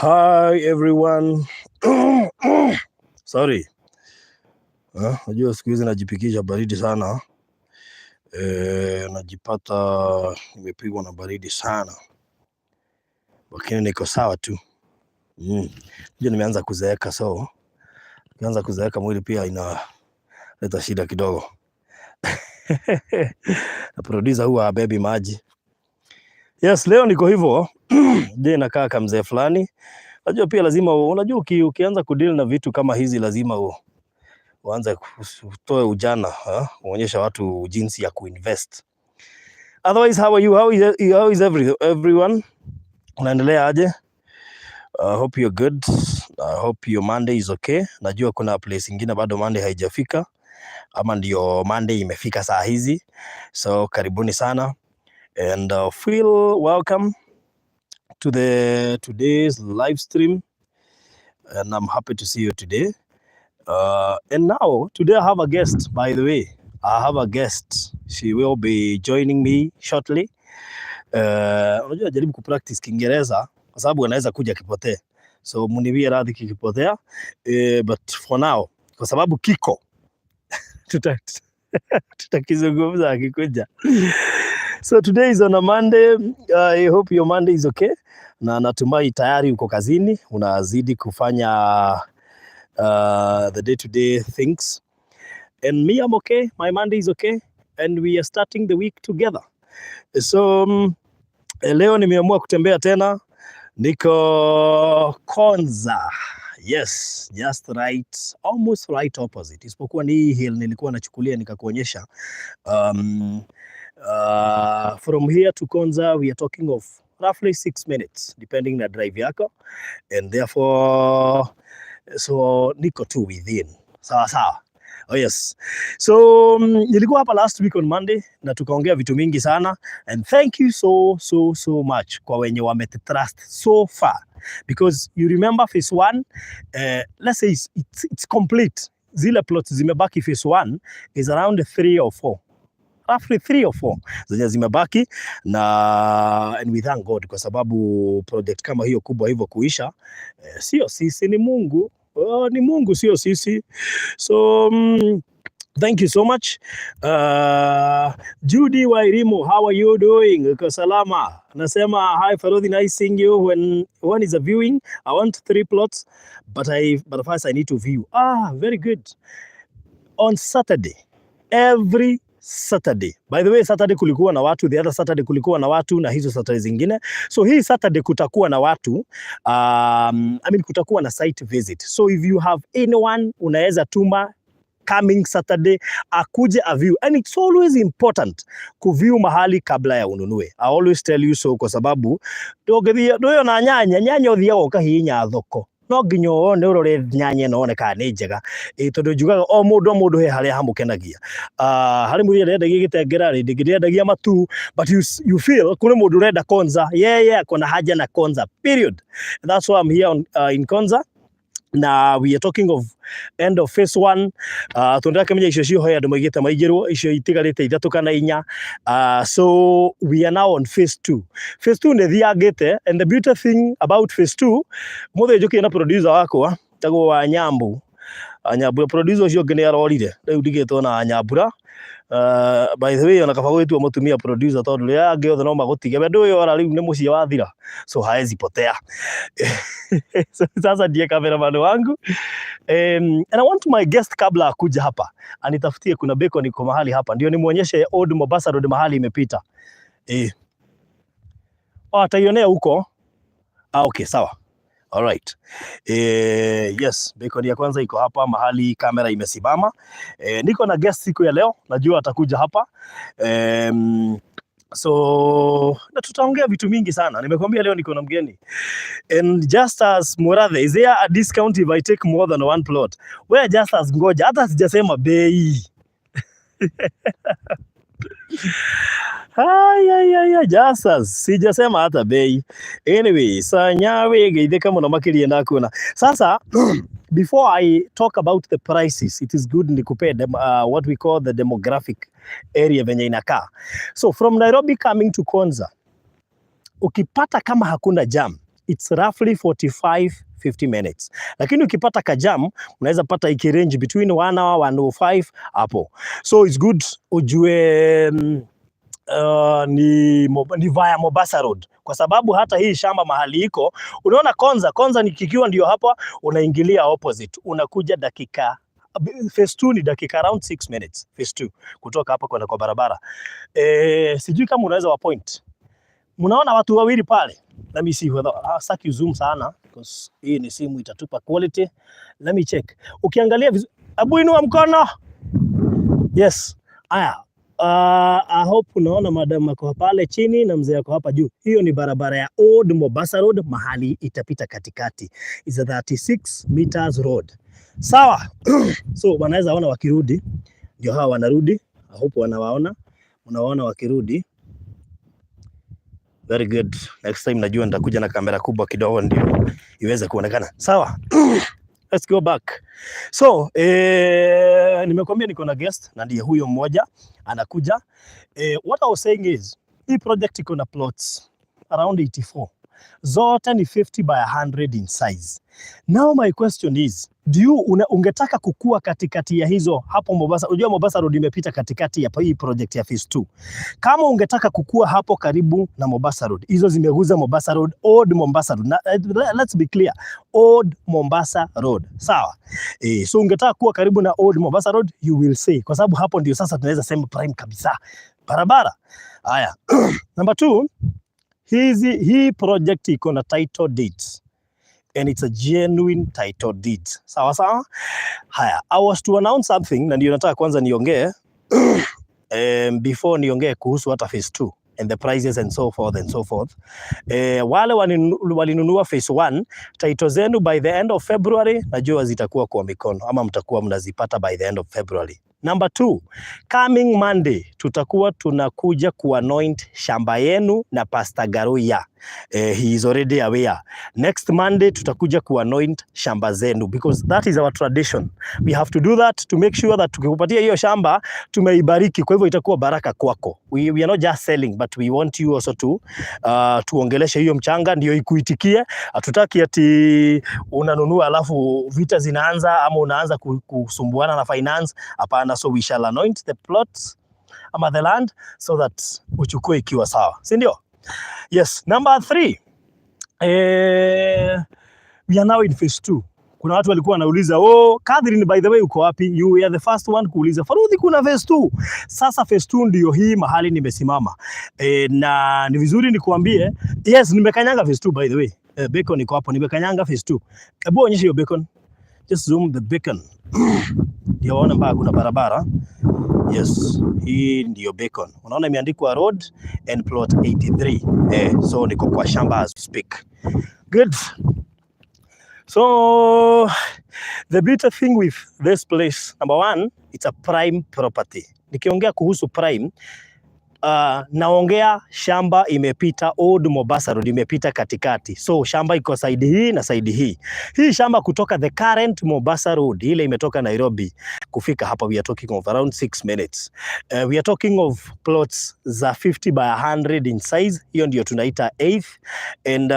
Hi everyone. Sorry. Najua siku hizi najipikisha baridi sana. Najipata nimepigwa na baridi sana, lakini niko sawa tu. Najua nimeanza kuzeeka, so nianza kuzeeka mwili pia inaleta shida kidogo. Na producer huwa habebi maji. Yes, leo niko hivyo. Je, nakaa kama mzee fulani. Najua pia lazima, unajua ukianza kudeal na vitu kama hizi lazima uanze utoe ujana, ha? Uonyesha watu jinsi ya kuinvest. Otherwise, how are you? How is everyone? Unaendelea aje? I hope you're good. I hope your Monday is okay. Najua kuna place ingine bado Monday haijafika ama ndio Monday imefika saa hizi. So karibuni sana and feel welcome to the today's live stream, and I'm happy to see you today. And now today I have a guest, by the way. I have a guest. She will be joining me shortly. Unajua jaribu kupractice Kiingereza kwa sababu anaweza kuja kipotee. So muniwie radhi kikipotea. But for now, kwa sababu kiko tutakizungumza akikuja. So today is on a Monday. I hope your Monday is okay. Na natumai tayari uko kazini, unazidi kufanya the day to day things. And me, I'm okay. My Monday is okay. And we are starting the week together. So leo nimeamua kutembea tena. Niko Konza. Yes, just right, almost right opposite. Isipokuwa ni hii hill nilikuwa nachukulia nikakuonyesha. From here to Konza we are talking of roughly 6 minutes depending na drive yako, and therefore so niko tu within, sawa sawa. Oh yes. So nilikuwa hapa last week on Monday na tukaongea vitu mingi sana, and thank you so so so much kwa wenye wametrust so far, because you remember phase one, let's say it's complete. Zile plots zimebaki phase one is around three or four, roughly three or four zenye zimebaki, na and we thank God kwa sababu project kama hiyo kubwa hivyo kuisha, sio sisi, ni Mungu. Oh, ni Mungu, sio sisi. So thank you so much. Judy Wairimu, how are you doing? Uko salama? Nasema hi Farodhi, nice seeing you. When is a viewing? I want three plots, but first I need to view. Ah, very good. On Saturday, every Saturday. By the way, Saturday kulikuwa na watu, the other Saturday kulikuwa na watu na hizo Saturday zingine. So hii Saturday kutakuwa na watu, I mean kutakuwa na site visit. So if you have anyone unaweza tuma coming Saturday akuje a view, and it's always important kuview mahali kabla ya ununue. I always tell you so kwa sababu ndũngĩthiĩ ndũyona nyanya, nyanya ũthiaga ũkahihinya thoko, no nginya wone ũrore nyanya ĩno wone kana nĩ njega ĩ, tondũ njugaga o mũndũ o mũndũ he harĩa hamũkenagia. Harĩ mũthia ndĩrendagia gĩtengera rĩ, ndĩrendagia matu, but you feel kũrĩ mũndũ ũrenda Konza, yeye ako na haja na Konza, period. That's why I'm here in Konza, na we are talking of end of phase one. Tondũ ndakĩmenya icio ciohe andũ maigĩte maigĩrwo icio itigarĩte ithatũ kana inya. So we are now on phase two. Phase two nĩ thiangĩte, and the beauty thing about phase two, mũthĩ njũkire na producer wakwa tagwo wa Nyambu Anyambura. Producer ũcio ũngĩ nĩ arorire, rĩu ndigĩtwo na Anyambura. By the way, ona kaba gwĩtua mũtumia producer tondũ rĩrĩa angĩ othe no magũtige, we ndũĩ ora rĩu nĩ mũciĩ wathira, so haezi potea. So, sasa ndiye cameraman wangu, and I want my guest, kabla akuja hapa, anitafutie kuna beacon iko mahali hapa ndio nimuonyeshe Old Mombasa Road mahali imepita. Oh, ataionea huko. Ah, okay, sawa. All right. Yes, beacon ya kwanza iko hapa mahali kamera imesimama. Niko na guest siku ya leo, najua atakuja hapa. So na tutaongea vitu mingi sana. Nimekwambia leo niko na mgeni. And just as Murathe, is there a discount if I take more than one plot? Where just as ngoja, hata sijasema bei. Ai, ai, ai, Jasas, sijasema hata bei. Anyway, sanyawe geithĩka mũno makĩria ndakuona. Sasa before I talk about the prices, it is good nikupe what we call the demographic area venye inakaa. So from Nairobi coming to Konza, ukipata kama hakuna jam, It's roughly 45 50 minutes, lakini ukipata kajam unaweza pata ikirange between 1 hour 105 hapo. So it's good ujue ni via Mombasa Road, kwa sababu hata hii shamba mahali iko, unaona Konza, Konza ni kikiwa ndio hapa, unaingilia opposite, unakuja dakika, phase 2 ni dakika around 6 minutes, phase 2 kutoka hapa kwenda kwa barabara. Sijui kama unaweza wa point. Mnaona watu wawili pale? Let me see whether, sitaki zoom sana because hii ni simu, itatupa quality. Let me check. Ukiangalia vizuri, abu inua mkono. Yes. Aya. I hope unaona madam ako pale chini na mzee ako hapa juu. Hiyo ni barabara ya Old Mombasa Road, mahali itapita katikati. Is a 36 meters road. Sawa. So wanaweza ona wakirudi, ndio hawa wanarudi. I hope wanawaona, unawaona wakirudi. Very good. Next time najua nitakuja na kamera kubwa kidogo ndio iweze kuonekana. Sawa. Let's go back. So, nimekwambia niko na guest na ndiye huyo mmoja anakuja. What I was saying is hii project iko na plots around 84. Zote ni 50 by 100 in size. Now my question is, do you ungetaka kukua katikati ya hizo hapo Mombasa? Unajua Mombasa Road imepita katikati ya hii project ya phase 2. Kama ungetaka kukua hapo karibu na Mombasa Road, hizo zimeguza Mombasa Road, Old Mombasa Road. Na, let's be clear, Old Mombasa Road. Sawa? So ungetaka kuwa karibu na Old Mombasa Road, you will say, kwa sababu hapo ndio sasa tunaweza sema prime kabisa barabara. Haya. Number two, hii project iko na title deeds and it's a genuine title deed. Sawa sawa? Haya, I was to announce something na ndio nataka kwanza niongee before niongee kuhusu hata phase 2 and the prices and so forth and so forth. Wale walinunua phase 1, title zenu by the end of February najua zitakuwa kwa mikono ama mtakuwa mnazipata by the end of February. Number two, coming Monday tutakuwa tunakuja kuanoint shamba yenu na Pastor Garuya. He is already aware. Next Monday tutakuja kuanoint shamba zenu because that is our tradition. We have to do that to make sure that tukikupatia hiyo shamba tumeibariki, kwa hivyo itakuwa baraka kwako. We are not just selling, but we want you also to tuongeleshe hiyo mchanga ndio ikuitikie. Hatutaki ati unanunua alafu vita zinaanza ama unaanza kusumbuana na finance. Hapana, so we shall anoint the plots ama the land so that uchukue ikiwa sawa, si ndio? Yes, number three. We are now in phase two. Kuna watu walikuwa wanauliza, "Oh, Catherine, by the way uko wapi?" You were the first one kuuliza, "Farudhi, kuna phase 2." Sasa phase 2 ndio hii mahali nimesimama. Na ni vizuri nikuambie, yes, nimekanyanga phase 2 by the way. Beacon iko hapo, nimekanyanga phase 2. Hebu onyesha hiyo beacon. Just zoom the beacon. Ndio waone mpaka kuna barabara. Yes, hii ndio beacon. Unaona imeandikwa road and plot 83. So niko kwa shamba as we speak. Good. So the bitter thing with this place, number one, it's a prime property. Nikiongea kuhusu prime, naongea shamba imepita Old Mombasa Road, imepita katikati, so shamba iko side hii na side hii. Hii shamba kutoka the current Mombasa Road ile imetoka Nairobi kufika hapa, we are talking of around 6 minutes. We are talking of plots za 50 by 100 in size, hiyo ndio tunaita eighth, and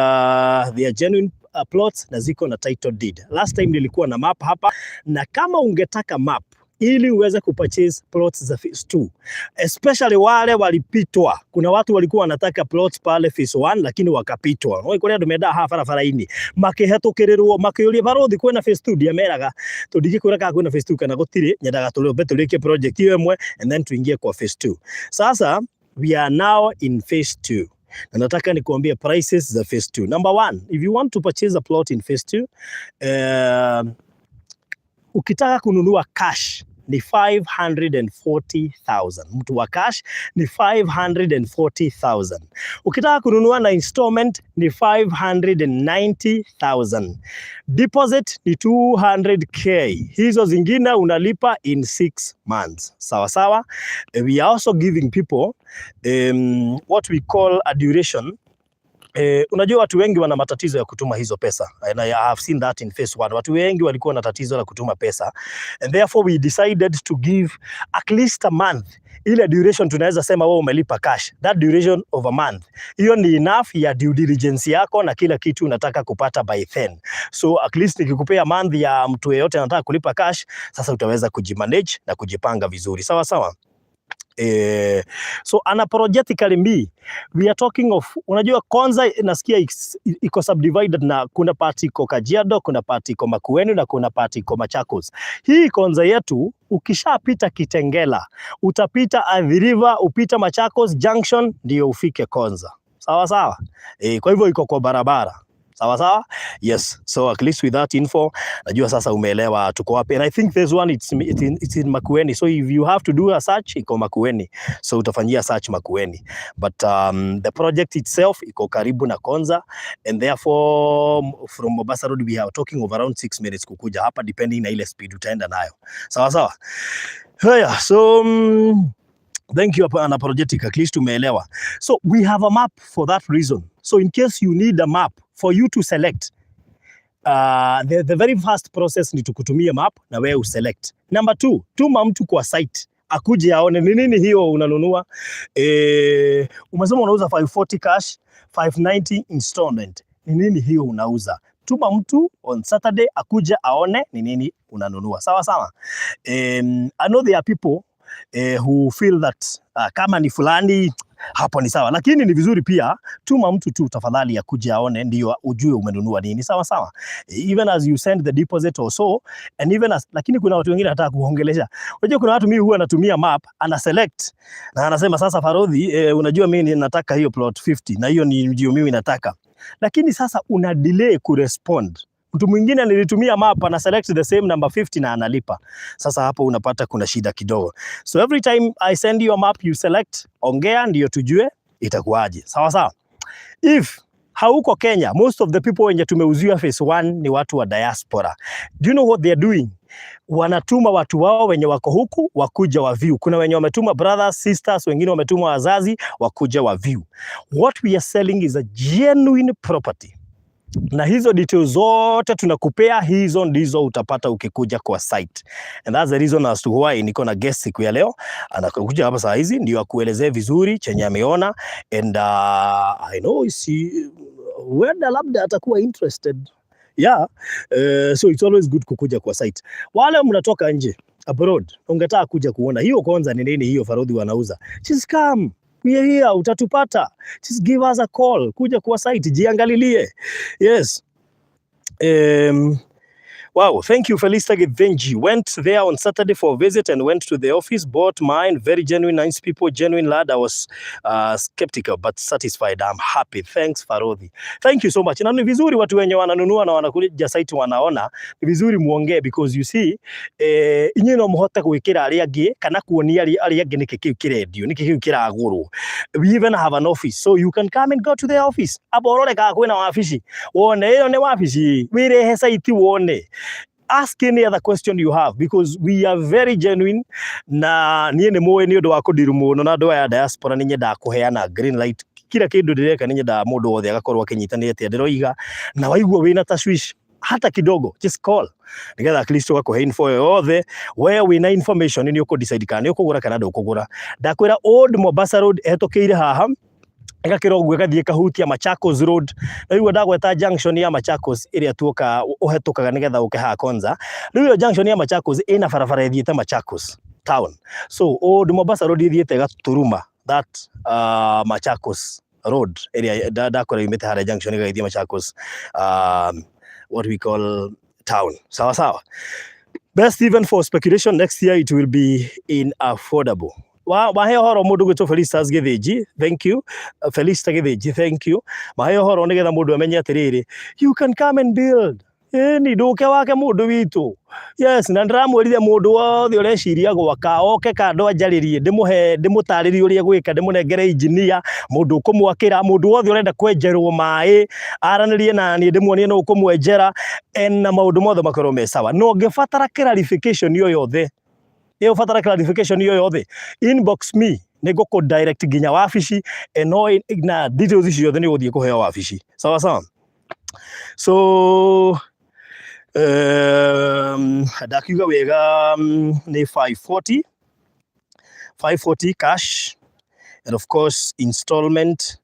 they are genuine plots na ziko na title deed. Last time nilikuwa na map hapa, na kama ungetaka map ili uweze kupurchase plots za phase 2, especially wale walipitwa. Kuna watu walikuwa wanataka plots pale phase 1 lakini wakapitwa. No kuria andu mendaga haha barabara-inĩ makĩhetũkĩrĩrwo makĩũria, "Barothi, kwĩna phase 2?" Ndiameraga tũndingĩkwĩra kana kwĩna phase 2 kana gũtirĩ, nyendaga tũrĩombe tũrĩkie project hiyo ĩmwe and then tuingie kwa phase 2. Sasa we are now in phase 2 na nataka nikuambie prices za phase 2. Number one, if you want to purchase a plot in phase 2, ukitaka kununua cash ni 540,000. Mtu wa cash ni 540,000. Ukitaka kununua na installment ni 590,000. Deposit ni 200K. Hizo zingine unalipa in 6 months. Sawa sawa. We are also giving people what we call a duration Unajua watu wengi wana matatizo ya kutuma hizo pesa, and I have seen that in phase one. Watu wengi walikuwa na tatizo la kutuma pesa, and therefore we decided to give at least a month. Ile duration tunaweza sema wewe umelipa cash, that duration of a month, hiyo ni enough ya due diligence yako na kila kitu unataka kupata by then. So at least nikikupea month ya mtu yeyote anataka kulipa cash, sasa utaweza kujimanage na kujipanga vizuri, sawa sawa. So unapologetically me, we are talking of, unajua Konza nasikia iko subdivided na kuna part iko Kajiado, kuna part iko Makueni na kuna part iko Machakos. Hii Konza yetu, ukishapita Kitengela utapita Athi River, upita Machakos Junction ndio ufike Konza. Sawa sawa. Kwa hivyo iko kwa barabara. Sawa sawa? Yes. So at least with that info, najua sasa umeelewa tuko wapi. And I think this one, it's in Makueni. So if you have to do a search, iko Makueni. So utafanyia search Makueni. But the project itself iko karibu na Konza, and therefore from Mombasa Road we are talking of around 6 minutes kukuja hapa, depending na ile speed utaenda nayo. Sawa sawa. Haya, so thank you, unapologetic. At least umeelewa. So we have a map for that reason. So in case you need a map for you to select, the very first process ni tukutumie map na wewe uselect. Number two, tuma mtu kwa site akuje aone ni nini hiyo unanunua. Umesema unauza 540 cash, 590 installment. Ni nini hiyo unauza? Tuma mtu on Saturday akuje aone ni nini unanunua. Sawa sawa. I know there are people who feel that kama ni fulani hapo ni sawa, lakini ni vizuri pia tuma mtu tu tafadhali akuje aone, ndio ujue umenunua nini. Sawa sawa, even as you send the deposit or so, and even as, lakini kuna watu wengine nataka kuongelesha. Unajua kuna watu, mimi huwa natumia map, ana select na anasema, "Sasa Farodhi, unajua mimi nataka hiyo plot 50 na hiyo ni ndio mimi nataka," lakini sasa una delay kurespond. Mtu mwingine nilitumia map, ana select the same number 50 na analipa. Sasa hapo unapata kuna shida kidogo. So every time I send you a map, you select, ongea ndio tujue itakuwaje. Sawa sawa. If hauko Kenya, most of the people wenye tumeuziwa phase 1 ni watu wa diaspora. Do you know what they are doing? Wanatuma watu wao wenye wako huku wakuja wa view. Kuna wenye wametuma brothers, sisters, wengine wametuma wazazi wakuja wa view. What we are selling is a genuine property, na hizo details zote tunakupea, hizo ndizo utapata ukikuja kwa site, and that's the reason as to why niko na guest siku ya leo, anakuja hapa saa hizi ndio akuelezee vizuri chenye ameona, and I know si huenda labda atakuwa interested. Yeah, so it's always good kukuja kwa site. Wale mnatoka nje, abroad, ungetaka kuja kuona hiyo kwanza ni nini hiyo Farodhi wanauza, just come, we are here, utatupata. Just give us a call, kuja kwa site, jiangalilie. Yes. Wow, thank you, Felista Gethenji. Went there on Saturday for a visit and went to the office, bought mine. Very genuine, nice people, genuine lad. I was skeptical but satisfied. I'm happy. Thanks, Farodhi. Thank you so much. Na ni vizuri watu wenye wananunua na wanakuja site wanaona, ni vizuri muongee, because you see, inyuĩ no mũhote gwĩkĩra arĩa angĩ kana kuonia arĩa angĩ nĩkĩ kĩu kĩrendio, nĩkĩ kĩu kĩragũrwo. We even have an office, so you can come and go to the office. Amba ũrore kana kwĩna wabici, wone ĩyo nĩ wabici, wĩrehe site wone, ask any other question you have, because we are very genuine. Na niĩ nĩ mũĩ nĩ ũndũ wa kũndiru mũno na andũ aya diaspora, nĩ nyendaga kũheana green light kila kĩndũ ndĩreka, nĩ nyendaga mũndũ wothe agakorwo akĩnyitanĩte atĩa ndĩroiga. Na waigua wĩna tashwish hata kidogo, just call nigetha at least ũgakũhe info yothe. We wĩna information nĩ ũkũ decide kana nĩ ũkũgũra kana ndũkũgũra. Ndakwĩra Old Mombasa Road ĩhetũkĩire haha, ĩgakĩra ũguo ĩgathiĩ ĩkahutia Machakos Road. Na rĩu ndagweta junction ya Machakos ĩrĩa tuoka ũhetũkaga nĩgetha ũke haha Konza. Rĩu ĩyo junction ya Machakos ĩna barabara ĩthiĩte Machakos town. So Old Mombasa Road ĩthiĩte ĩgaturuma that Machakos Road ĩrĩa ndakora yumĩte harĩa junction ĩgagĩthiĩ Machakos, what we call town. Sawa sawa. Best even for speculation, next year it will be inaffordable. Wa wahe horo mundu gwitwo Felicitas Githinji, thank you. Felista Githinji, thank you. Mahe horo nigetha mundu amenye atiriri, you can come and build. Ĩni ndũke wake mũndũ witũ. Yes, na ndĩramwĩrire mũndũ wothe ũreciria gwaka oke kando anjarĩrie, ndĩmũhe, ndĩmũtarĩrie ũrĩa gwĩka, ndĩmũnengere engineer mũndũ ũkũmwakĩra. Mũndũ wothe ũrenda kwenjerwo maĩ aranĩrie na niĩ, ndĩmuonie no ũkũmwenjera na maũndũ mothe makorwo me sawa. No ũngĩbatara clarification yo yothe, ĩ ũbatara clarification yo yothe, inbox me. Nĩ ngũkũ direct nginya wabici eno na details ici ciothe nĩ ũgũthiĩ kũheo wabici. Sawa sawa. So ndakiuga wega, nĩ 540, 540 cash, and of course installment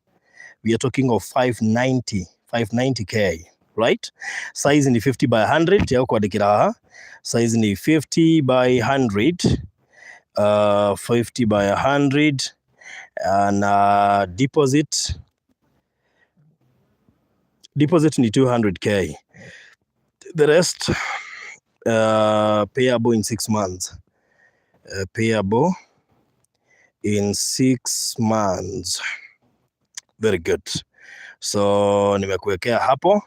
we are talking of 590, 590K, right? Size ni 50 by 100 ya kwandĩkĩra haha. Size ni 50 by 100, 50 by 100, na deposit ni 200K, the rest payable in 6 months, payable in 6 months. Very good. So nimekuwekea hapo.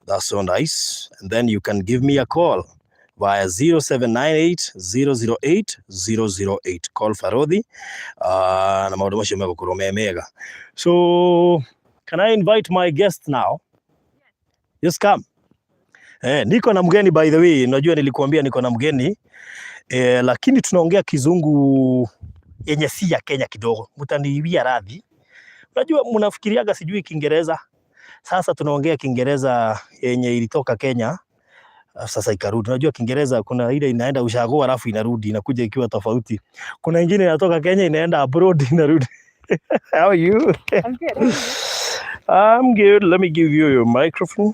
That's so nice. And then you can give me a call via 0798 008 008. Call Farodhi na maũndũ macio megũkorwo me mega. So can I invite my guest now? Just come. Eh, niko na mgeni, by the way. Unajua nilikuambia niko na mgeni eh, lakini tunaongea kizungu yenye si ya Kenya kidogo. Mtaniwia radhi. Unajua mnafikiriaga sijui Kiingereza. Sasa tunaongea Kiingereza yenye ilitoka Kenya sasa ikarudi. Unajua Kiingereza kuna ile inaenda ushago alafu inarudi inakuja ikiwa tofauti. Kuna ingine inatoka Kenya inaenda abroad inarudi. How are you? I'm good. How are you? I'm good. Let me give you your microphone.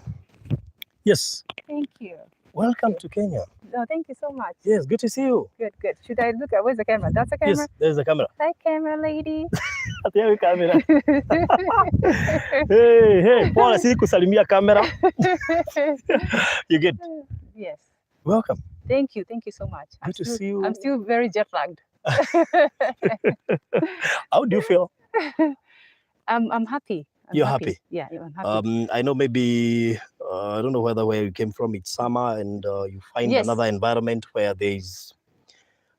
Yes. Thank you. Welcome to Kenya. No, thank you so much. Yes, good to see you. Good, good. Should I look at, where's the camera? That's the camera. Yes, there's the camera. Hi, camera lady. Ati yawe camera. Hey, hey, pole si kusalimia camera. You good? Yes. Welcome. Thank you. Thank you so much. Good to see you. I'm still very jet lagged. How do you feel? I'm happy. I'm. You're happy? Yeah, I'm happy. I know maybe I don't know whether where you came from it's summer and you find another environment where there's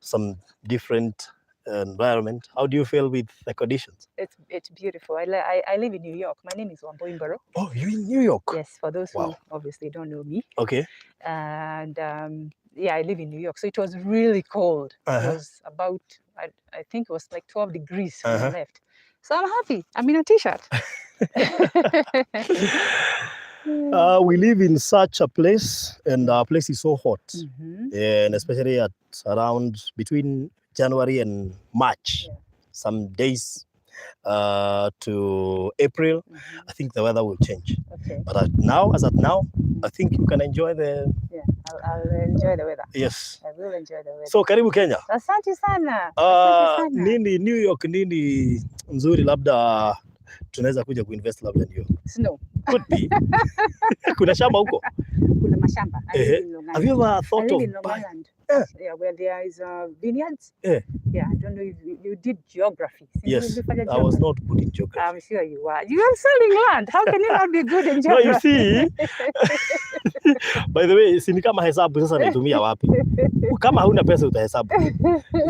some different environment. How do you feel with the conditions? It's beautiful. I live in New York. My name is Wambui Mburu. Oh, you're in New York. Yes, for those who obviously don't know me. And yeah, I live in New York. So it was really cold. It was about, I think it was like 12 degrees when I left. So I'm happy. I'm in a t-shirt. We live in such a place, and our place is so hot, and especially at around between January and March, some days to April. I think the weather will change. But as at now, I think you can enjoy the Yeah, I'll enjoy the weather. Yes. I will enjoy the weather. So karibu Kenya. Asante sana. Asante sana. Nini New York, nini nzuri labda tunaweza kuja kuinvest labda New York? Snow. Could be. Kuna shamba huko. Kuna mashamba. I live in Long Have you Island. ever I thought live of in Long buying? Island. Yeah, where there is vineyards. Yeah, I don't know if you did geography. Si Yes, ulifanya I was geography? Not good in geography. I'm sure you are. You are selling land. How can you not be good in No, you geography? See, by the way, si ni kama hesabu sasa naitumia wapi? Kama hauna pesa utahesabu.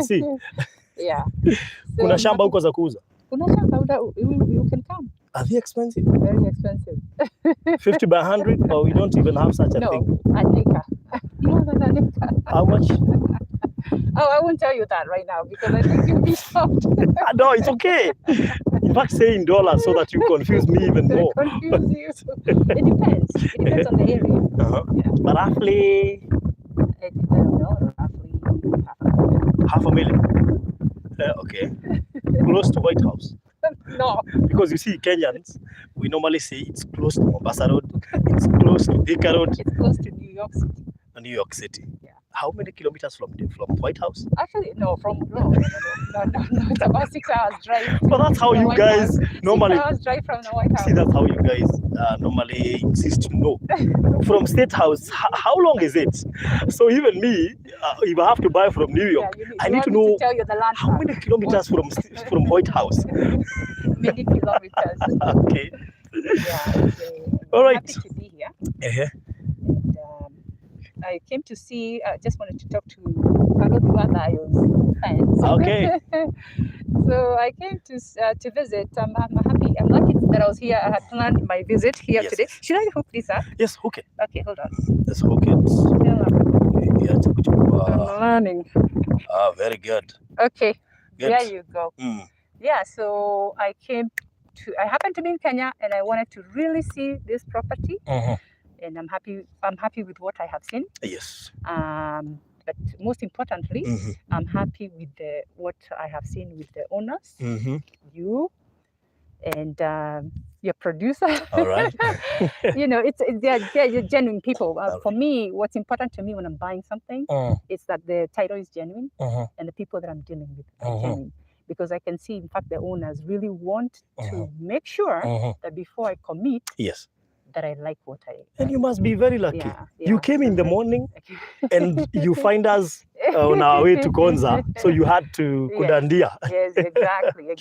See, Yeah. So kuna I'm shamba happy. huko za kuuza. Kuna shamba you can come. Are they expensive? Very expensive. 50 by 100, or we don't even have such a No, thing. An acre. More than an acre. How much? Oh, I won't tell you that right now because I think you'll be shocked. Ah, no, it's okay. In fact, say in dollars so that you confuse me even more. Confuse you. It depends. It depends on the area. Yeah. But roughly I don't know, roughly half a million. Half a million. Okay. Close to White House. No. Because you see, Kenyans, we normally say it's close to Mombasa Road, it's close to Thika Road, It's close to New York City. New York City. Yeah. How many kilometers from White House? Actually, no, from no, no, no, no, no, no. It's about 6 hours drive. But that's how The you White guys House. Normally 6 hours drive from the White House. see. That's how you guys normally insist to know. From State House, how long is it? So even me, if I have to buy from New York, Yeah, you need, I you need to want me know to tell you the how landmark. Many kilometers from White House. Many kilometers. Okay. Yeah. So All I'm right. happy to be here. And I came to see. I just wanted to talk to Farodhi Wathayo's fans. So I came to visit. I'm happy. I'm lucky that I was here. I had planned my visit here today. Should I hook this up? Yes, hook it. Okay, hold on. Let's hook it. Still, Yeah, I'm kuchukua. learning. Ah, very good. Okay. Good. There you go. Yeah, so I happened to be in Kenya and I wanted to really see this property. And I'm happy with what I have seen. But most importantly, I'm happy with the what I have seen with the owners, you and your producer. All right. It's they're genuine people. All For me, what's important to me when I'm buying something is that the title is genuine and the people that I'm dealing with are genuine. Because I can see, in fact, the owners really want to make sure that before I commit, that I like what I. And you must be very lucky. You came in the morning and you find us on our way to Konza, so you had to kudandia. Yes, exactly.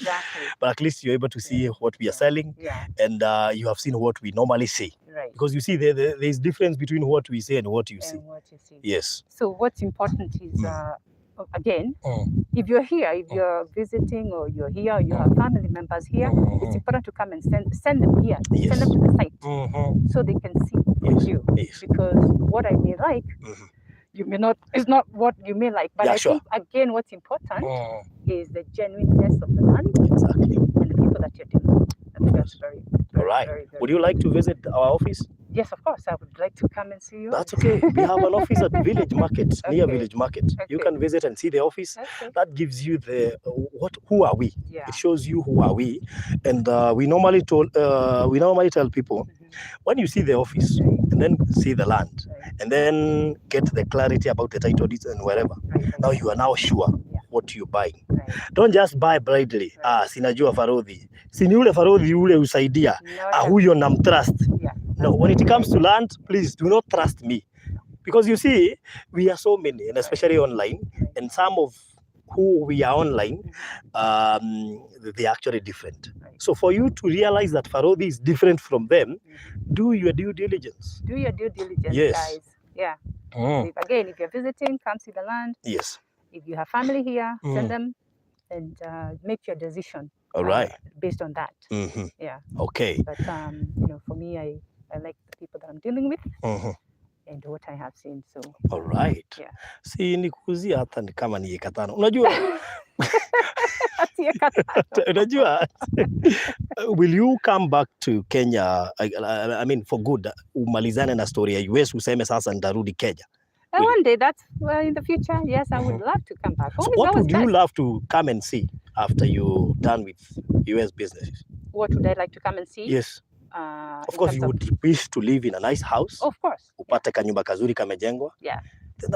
But at least you're able to see what we are selling and you have seen what we normally say. Because you see, there's difference between what we say and what you see. And what you see. Yes. So what's important is, again, if you're here, if you're visiting or you're here, or you have family members here, it's important to come and send them here, send them to the site so they can see with you. Because what I may like, you may not, it's not what you may like. But I think, again, what's important is the genuineness of the land and the people that you're dealing with. I think that's very, very, All right. very, very Would you like to visit our office? Yes, of course. I would like to come and see you. That's okay. We have an office at Village Market, near Village Market. You can visit and see the office. That gives you the what who are we? It shows you who are we. And we normally tell people when you see the office and then see the land and then get the clarity about the title deeds and wherever. Now you are now sure what you're buying. Don't just buy blindly. Ah, si najua Farodhi. Si ni ule Farodhi ule usaidia. No, Ah, huyo namtrust. No, when it comes to land, please do not trust me. Because you see, we are so many, and especially online, and some of who we are online, they are actually different. So for you to realize that Farodhi is different from them, do your due diligence. Do your due diligence, guys. Yeah. Again, if you're visiting, come see the land. If you have family here, send them and make your decision All right. based on that. Yeah. Okay. But for me, I like the people that I'm dealing with and what I have seen. So All right. Yeah. Si nikuuzia hata ni kama ni eka 5. Unajua Ati eka 5. Unajua, will you come back to Kenya, I mean for good, umalizane na story ya US useme sasa nitarudi Kenya? One day, that's, well, in the future. Yes, I would love to come back. So Home is what always would you best. Love to come and see after you done with US businesses? What would I like to come and see? Yes. Of In course, you terms of would wish to live in a nice house. Of course. Yeah. Upate kanyumba kazuri kamejengwa.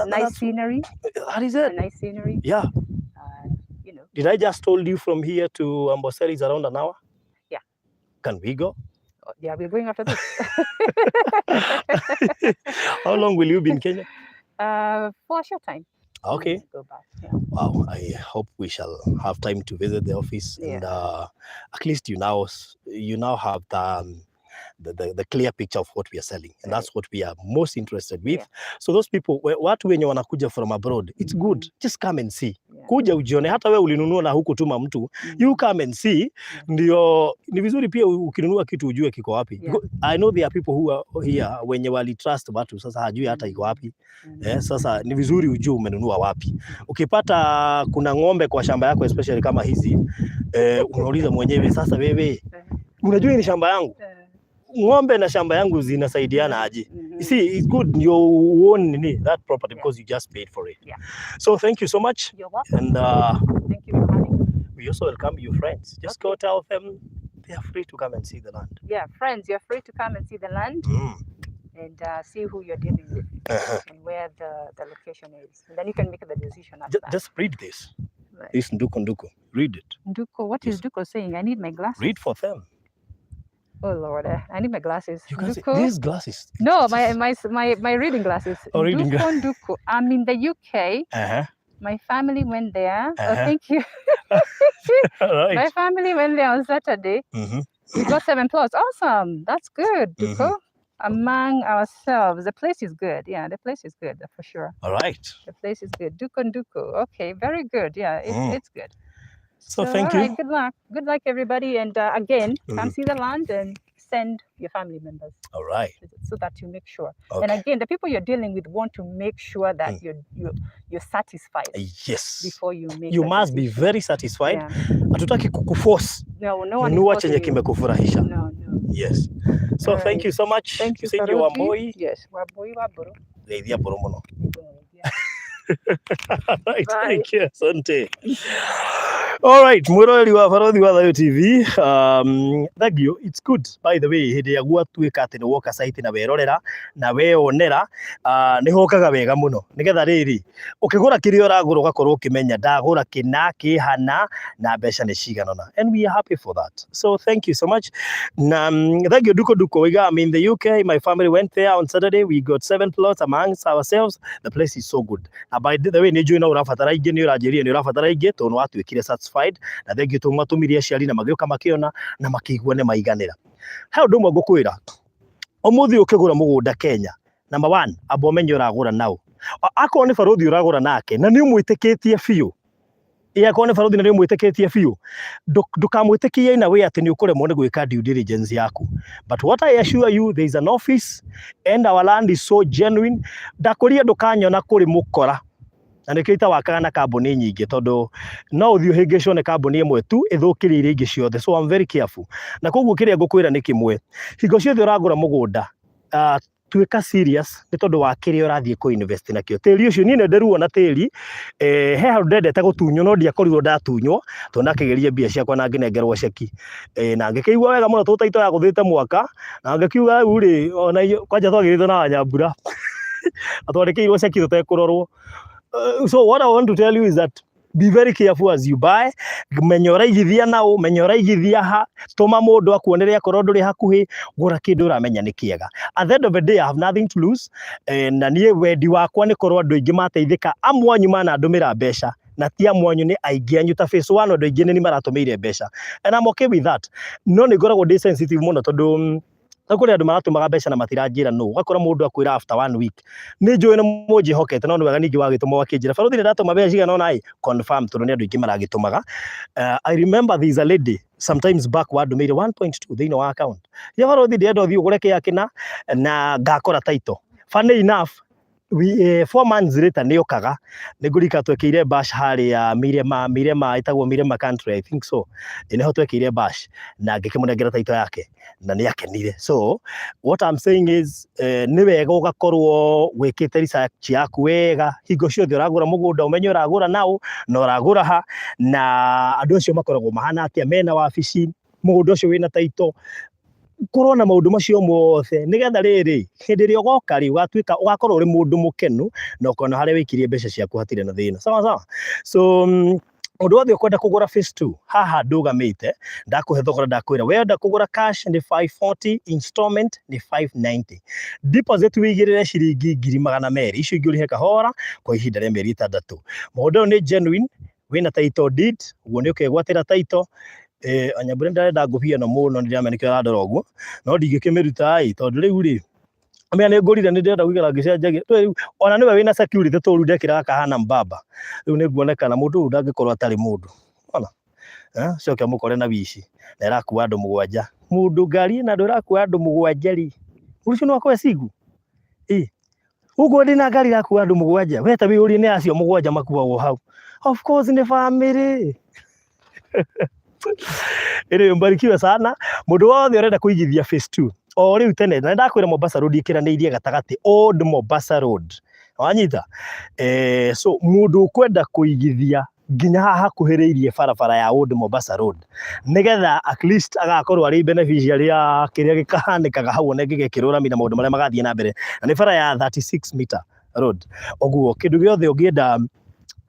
Nice scenery. That is A it. Nice scenery. Did I just told you from here to Amboseli is around an hour? Yeah. Can we go? Oh, yeah, we're going after this. How long will you be in Kenya? For a short time. And then go back. Yeah. Wow. I hope we shall have time to visit the office and at least you now have the clear picture of what we are selling, and that's what we are most interested with. So those people, watu wenye wanakuja from abroad, it's good, just come and see. Kuja ujione, hata we ulinunua na hukutuma mtu, you come and see. Ndio ni vizuri pia ukinunua kitu ujue kiko wapi. Because I know there are people who are here wenye wali trust watu, sasa hajui hata iko wapi. Eh, sasa ni vizuri ujue umenunua wapi. Ukipata kuna ng'ombe kwa shamba yako, especially kama hizi, eh, unauliza mwenyewe, sasa wewe unajua hii ni shamba yangu, ng'ombe na shamba yangu zinasaidiana aje? You see, it's good you own nini, that property because you just paid for it. So thank you so much. You're welcome. And Thank you for having me. We also welcome your friends. Just go tell them they are free to come and see the land. Yeah, friends, you're free to come and see the land and see who you're dealing with and where the location is. And then you can make the decision after that. Just read this. Right. This Nduko Nduko. Read it. Nduko, what is Nduko saying? I need my glasses. Read for them. Oh Lord, I need my glasses. You can see Nduko. These glasses. No, my reading glasses. Oh, reading. Nduko Nduko. I'm in the UK. My family went there. Oh, thank you. All right. My family went there on Saturday. We got seven plots. Awesome. That's good, Duko. Among ourselves. The place is good. Yeah, the place is good for sure. All right. The place is good. Duko Nduko. Okay, very good. Yeah, it's it's good. So thank All you. right, good luck. Good luck, everybody. And again, come see the land and send Send your family members All right. so that you make sure. Okay. And again, the people you're dealing with want to make sure that you're satisfied before you make You a must be decision. Very satisfied. Hatutaki kukuforce. No, no one is Nunua forcing chenye you. Kimekufurahisha. No. Yes. So All thank right. you so much. Thank you, Said you Faroji. Wambui. Yes, Wambui Waburu. Geithia Mburu muno. Right, Bye. thank you. Asante. All right, mwiroreri wa Barothi wa Thayo TV. Thank you. It's good, by the way, hĩndĩ ĩrĩa gwatuĩka atĩ nĩ woka site na werorera na weyonera, nĩ hokaga wega mũno. Nĩgetha rĩrĩ, ũkĩgũra kĩrĩa ũragũra ũgakorwo ũkĩmenya ndagũra kĩna kĩhana na mbeca nĩ cigana ũna. And we are happy for that. So thank you so much. Na thank you, Duko Duko. Waiga, I'm in the UK. My family went there on Saturday. We got seven plots amongst ourselves. The place is so good. Na by the way, nĩ njũĩ no ũrabatara ingĩ, nĩ ũranjĩrire nĩ ũrabatara ingĩ tondũ nĩ watuĩkire satisfied. Na thank you tondũ mwatũmirie aciari na magĩũka makĩona na makĩigua nĩ maiganĩra. He ũndũ ũmwe ngũkwĩra, ũmũthĩ ũkĩgũra mũgũnda Kenya, number one, amba ũmenye ũragũra naũ. Akorwo nĩ barũthi ũragũra nake na nĩ ũmwĩtĩkĩtie biũ, ĩ akorwo nĩ barũthi na nĩ ũmwĩtĩkĩtie biũ, ndũkamwĩtĩkie in a way atĩ nĩ ũkũremwo nĩ gwĩka due diligence yaku. But what I assure you, there is an office and our land is so genuine. Ndakũria ndũkanyona kũrĩ mũkora, na nĩkĩo itawakaga na kambuni nyingĩ, tondũ no ũthiĩ ũhĩngĩcwo nĩ kambuni ĩmwe tu ĩthũkĩrie iria ingĩ ciothe. So I'm very careful. Na koguo kĩrĩa ngũkwĩra nĩ kĩmwe, hingo ciothe ũragũra mũgũnda, tuĩka serious nĩ tondũ wa kĩrĩa ũrathiĩ kũ invest nakĩo. Tĩri ũcio niĩ nĩ ndĩruona tĩri, he handũ ndendete gũtunywo no ndiakorirwo ndatunywo, tondũ ndakĩgeria mbia ciakwa na ngĩnengerwo ceki, na ngĩkĩigua wega mũno tondũ taito yagũthĩte mwaka na ngĩkiuga rĩu rĩ ona kwanja twagĩrĩtwo na Wanyambura na twandĩkĩirwo ceki tũtekũrorwo. So what I want to tell you is that be very careful as you buy. Menya ũraigithia naũ, menya ũraigithia ha, tũma mũndũ akuonere akorwo ndũrĩ hakuhĩ, gũra kĩndũ ũramenya nĩ kĩega. At the end of the day, I have nothing to lose. Na niĩ wendi wakwa nĩ korwo andũ aingĩ mateithĩka, amwe anyu manandũmĩra mbeca na ti amwe anyu, nĩ aingĩ anyu. Ta phase one, andũ aingĩ nĩ maratũmĩire mbeca and I'm okay with that, no nĩ ngoragwo ndĩ sensitive mũno tondũ kũrĩ andũ maratũmaga mbeca na matiranjĩra no ũgakora mũndũ akwĩra after one week. Nĩ njũĩ nĩ mũnjĩhokete, no nĩ wega ningĩ wagĩtũma wakĩnjĩra, "Barothi, nĩ ndatũma mbeca cigana ũna." Ĩ confirm, tondũ nĩ andũ aingĩ maragĩtũmaga. I remember there is a lady sometimes back wandũmĩire 1.2 thĩinĩ wa account ya "Barothi, ndĩrenda ũthiĩ ũgũre kĩa kĩna," na ngakora title. Funny enough, 4 months later nĩ okaga nĩ ngũrika twekĩire bash harĩa Mirema, Mirema ĩtagwo Mirema Country, I think so. Ĩ nĩho twekĩire bash na ngĩkĩmũnengera title yake na nĩ akenire. So what I'm saying is, nĩ wega ũgakorwo wĩkĩte research yaku wega hingo ciothe ũragũra mũgũnda, ũmenye ũragũra naũ na ũragũra ha na andũ acio makoragwo mahana atĩa, mena wabici, mũgũnda ũcio wĩna title, korwo na maũndũ macio mothe, nĩgetha rĩrĩ hĩndĩ ĩrĩa ũgoka rĩ ũgatuĩka ũgakorwo ũrĩ mũndũ mũkenu na ũkona harĩa wĩikirie mbeca ciaku hatirĩ na thĩna. Sawa sawa. So mũndũ wothe ũkwenda kũgũra phase 2 haha ndũgamĩte, ndakũhe thogora, ndakwĩra wenda kũgũra cash nĩ 540, installment nĩ 590, deposit wĩigĩrĩre ciringi 200,000, icio ingĩ ũrĩhe kahora kwa ihinda rĩa mĩeri 6. Mũgũnda ũyũ nĩ genuine, wĩna title deed, ũguo nĩ ũkegwatĩra title. Anyambura ndarenda ngũbia ĩno mũno, nĩ ndĩramenya nĩkĩo arandora ũguo, no ndingĩkĩmĩruta ĩ tondũ rĩu rĩ amenya nĩ ngũrire, nĩ ndĩrenda gũikara ngĩcenjagia. Rĩu ona nĩwe wĩna security tũru ndekĩraga kahana mbamba, rĩu nĩ nguonekana mũndũ ũyũ ndangĩkorwo atarĩ mũndũ ona coke amũkore na wici na ĩrakua andũ mũgwanja, mũndũ ngari ĩna andũ ĩrakua andũ mũgwanja rĩ, mũndũ ũcio no akoe cigu ĩ ũguo ndĩna ngari ĩrakua andũ mũgwanja, we ta wĩyũrie nĩ acio mũgwanja makuagwo hau. Of course nĩ family. Anyway, mbarikiwe sana mũndũ wothe ũrenda kũigithia phase 2 o rĩu tene, na ndakwĩra Mombasa Road ĩkĩranĩirie gatagatĩ, Old Mombasa Road, wanyita? So mũndũ ũkwenda kũigithia nginya haha hakuhĩrĩirie barabara ya Old Mombasa Road, nĩgetha at least agakorwo arĩ beneficiary ya kĩrĩa gĩkahanĩkaga hau ona ĩngĩgekĩrwo rami na maũndũ marĩa magathiĩ na mbere, na nĩ bara ya 36 meter road. Ũguo kĩndũ gĩothe ũngĩenda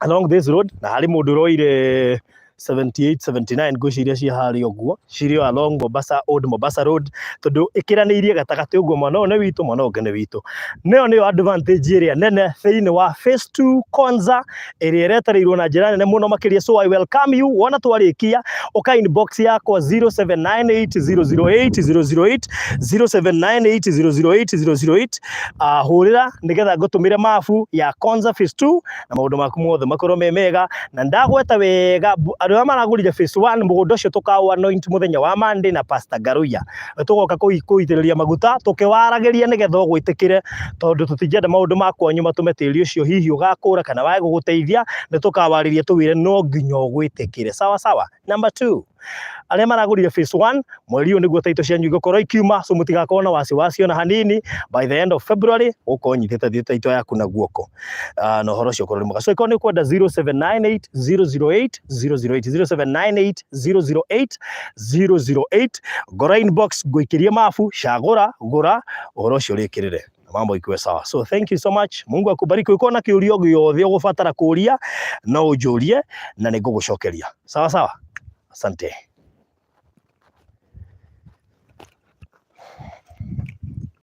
along this road, na harĩ mũndũ ũroire 78 79 ngwĩciria cia harĩa ũguo cirĩ along Mombasa, Old Mombasa Road, tondũ ĩkĩranĩirie gatagatĩ ũguo, mwena ũyũ nĩ witũ, mwena ũyũ ũngĩ nĩ witũ. Nĩyo nĩyo advantage ĩrĩa nene thĩinĩ wa phase 2 Konza ĩrĩa ĩretereirwo na njĩra nene mũno makĩria. So I welcome you. Wona twarĩkia, ũka inbox yakwa 0798008008, 0798008008, hũrĩra nĩgetha ngũtũmĩre mabu ya Konza phase 2 na maũndũ maku mothe makorwo me mega. Na ndagweta wega. Andũ arĩa maragũrire phase 1, mũgũnda ũcio tũkaũ anoint mũthenya wa Monday na Pastor Ngaruiya. Tũgoka kũitĩrĩria maguta tũkĩwaragĩria nĩgetha ũgwĩtĩkĩre, tondũ tũtingĩenda maũndũ ma kwanyu matũme tĩri ũcio hihi ũgakũra kana wage gũgũteithia. Nĩ tũkawarĩria tũwĩre no nginya ũgwĩtĩkĩre. Sawa sawa. Number 2, arĩa maragũrire phase 1, mweri ũyũ nĩguo taito cianyu igũkorwo ikiuma, so mũtigakorwo na wasiwasi ona hanini. By the end of February ũkorwo ũnyitĩte taito yaku na guoko, na ũhoro ũcio ũkorwo ũrĩ mwega. So ĩkorwo nĩ ũkwenda, 0798 008 008, 0798 008 008. Ngora inbox, ngũikĩrie mabu, cagũra, gũra, ũhoro ũcio ũrĩkĩrĩre na mambo ikuwe sawa. So thank you so much, Mungu akubariki. Ũkorwo na kĩũria o gĩothe ũgũbatara kũria, no ũnjũrie na nĩ ngũgũcokeria. Sawa sawa, asante.